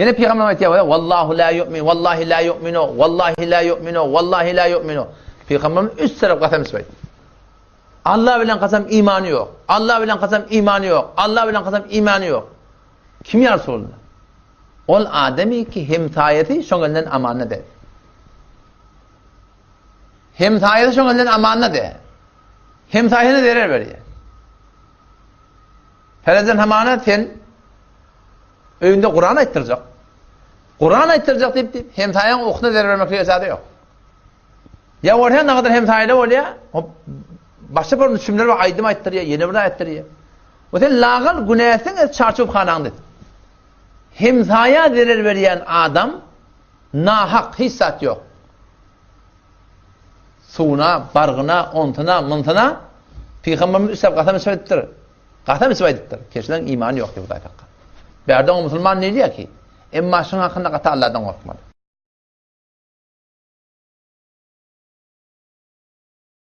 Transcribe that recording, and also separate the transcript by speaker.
Speaker 1: Ýene pygamberimiz aýtýar, Wallahu la yu'min, wallahi la yu'minu, wallahi la yu'minu, wallahi la yu'minu. Pygamberimiz üç tarap kasam içip aýtdy. Allah bilen kasam imany ýok. Allah bilen kasam imany ýok. Allah bilen kasam imany ýok. Kim ýa Resulullah? Ol adamy ki hemsaýasy şoň elinden amanda däl. Hemsaýasy şoň elinden amanda däl. Hemsaýasyna zerer berýär. Perezen hamana sen öýünde Kuran aýtdyrjak. Kuran aýtdyrjak diýip diýip hemsaýaň okuna zerer bermeklige ijaza ýok. Ýa bolsa nagadyr hemsaýaly bolýar. Hop başga bir düşümler we aýdym aýtdyrýar, ýene bir aýtdyrýar. O sen lagal günäsiň ez çarçuw hanaňda. Hemsaýa zerer berýän adam nahak hiç zat ýok. Suwuna, bargyna, onsyna, munsyna Pygamberimiz üstep gasam içip aýdypdyr. Gasam içip aýdypdyr. Keşileň imany ýok diýip Hudaý sakga. Bärde oňa musulman diýilýär ki, emma şuň hakynda gaty Allahdan gorkmaly.